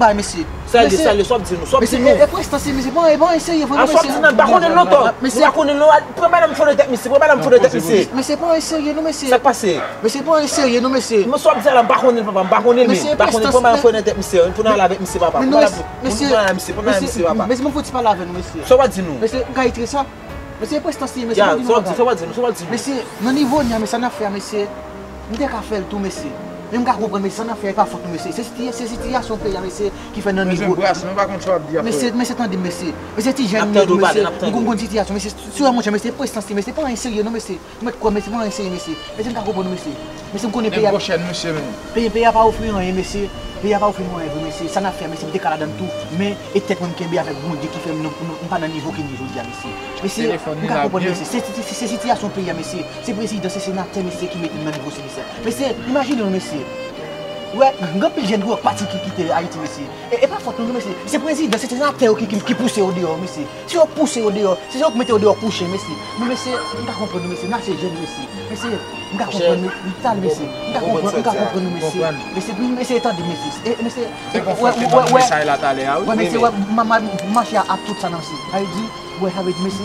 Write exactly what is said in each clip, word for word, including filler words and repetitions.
bagay, mesye. Sa l ye, sa l ye, sa w ap di nou, sa w ap di nou. Mesye, e, e pou enstans, mesye, pa, e pa anyen serye vre non, mesye. Sa w ap di nan, pa konnen l lontan. Mesye, pa konnen l lontan. Pran madanm fò nan tèt misye, pran madanm fò nan tèt misye. Mesye, pa anyen serye non, mesye. Sa k pase? Mesye, pa anyen serye non, mesye. Mwen sa w ap di a la, m pa konnen l, papa, m pa konnen l, men. M pa konnen, pran madanm fò nan tèt misye, pou n al avèk misye, papa. Mesye, mesye, mesye, mesye, mwen fouti pale avè nou, mesye. Sa w ap di nou? Mesye, m ka retire sa? Mesye, e pou enstans, mesye, ya, sa w ap di, sa w ap di nou, sa w ap di nou? Mesye, nan nivo n ya, mesye, sa n ap fè a, mesye, m te ka fè l tou, mesye. Men m ka konprann, mesye, sa n ap fè a, e pa fòt nou, mesye. Se siti-, se sitiyasyon peyi a, mesye, ki fè nan nivo. Mesye, m pa konn sa w ap di a, frè. Mesye, mesye, tande m, mesye. Mesye, ti jèn, mesye, m konn, m konn sitiyasyon, mesye, si w wè, monchè, mesye, e pou enstans, mesye, pa anyen serye non, mesye. Mèt kwè, mesye, pa anyen serye, mesye. Mesye, m ka konprann nou, mesye. Mesye, m konnen peyi a, peyi, peyi a pa ofri anyen, mesye. Peyi a pa ofri nou anyen vre, mesye. Sa n ap fè a, mesye, m te ka ladan l tou. Men, e tèt mwen m kenbe avèk Bondye ki fè m, nou, nou, m pa nan nivo ke m ye jodi a, mesye. Mesye, m ka konprann, mesye. Se, se, se, se sitiyasyon peyi a, mesye. Se prezidan, se senatè, mesye, ki mete m nan nivo sa, mesye. Mesye, imajine w, mesye. Ou wè, gen anpil jèn ki pati, ki kite Ayiti, mesye. E, e pa fòt nou, mesye. Se prezidan, se senatè yo ki, ki, ki pouse yo deyò, mesye. Si yo pouse yo deyò, se yo k mete yo deyò kouche, mesye. Men mesye, m ka konprann nou, mesye. N ase jèn, mesye. Mesye, m ka konprann nou. Tande, mesye. M ka konprann, m ka konprann nou, mesye. Mesye, mesye, tande, mesye. E, mesye, wè, wè, wè, mesye, wè, m, m, m mache a, a tout sa nan, mesye. Sa vle di, Wè, sa vle di, mesye,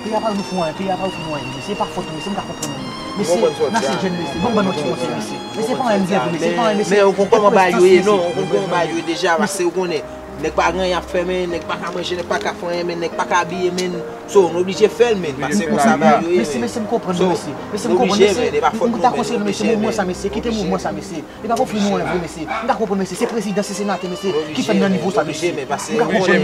peyi a pa ofri nou anyen, peyi a pa ofri nou anyen, mesye, se pa fòt nou, mesye, m ka konprann nou. Mesye, n ase jèn, mesye, ban m ban nou ti konsèy, mesye. Mesye, pa anyen m gen pou mesye, pa anyen, mesye. Men ou konprann kòman bagay yo ye, non, ou konprann kòman bagay yo ye deja, paske ou konnen, nèg pa gen anyen ap fè, men, nèg pa ka manje, nèg pa ka fè anyen, men, nèg pa ka abiye, men, so, nou oblije fè l, men, paske se konsa bagay yo ye, mesye, men. Mesye, m konprann nou, mesye. Mesye, m konprann, mesye. M ta konseye nou, mesye, mouvman sa, mesye, kite mouvman sa, mesye. Li pa ofri nou anyen vre, mesye. M ka konprann, mesye, se prezidan, se senatè, mesye, ki fè n nan nivo sa, mesye. M ka konprann, mesye.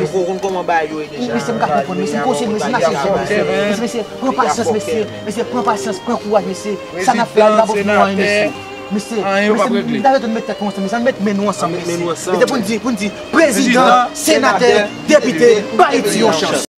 Mesye, m ka konprann, mesye, m konseye nou, mesye, n ase jèn, mesye. Mesye, mesye, pran pasyans, mesye. Mesye, pran pasyans, pran kouraj, mesye. Sa n ap fè a, li pa ofri nou anyen, mesye. Mesye, mesye, m ta retounen met tèt nou ansanm, mesye, ann met men nou ansanm, mesye. Mesye, pou n di, pou n di, prezidan, senatè, depite, ba Ayiti yon chans.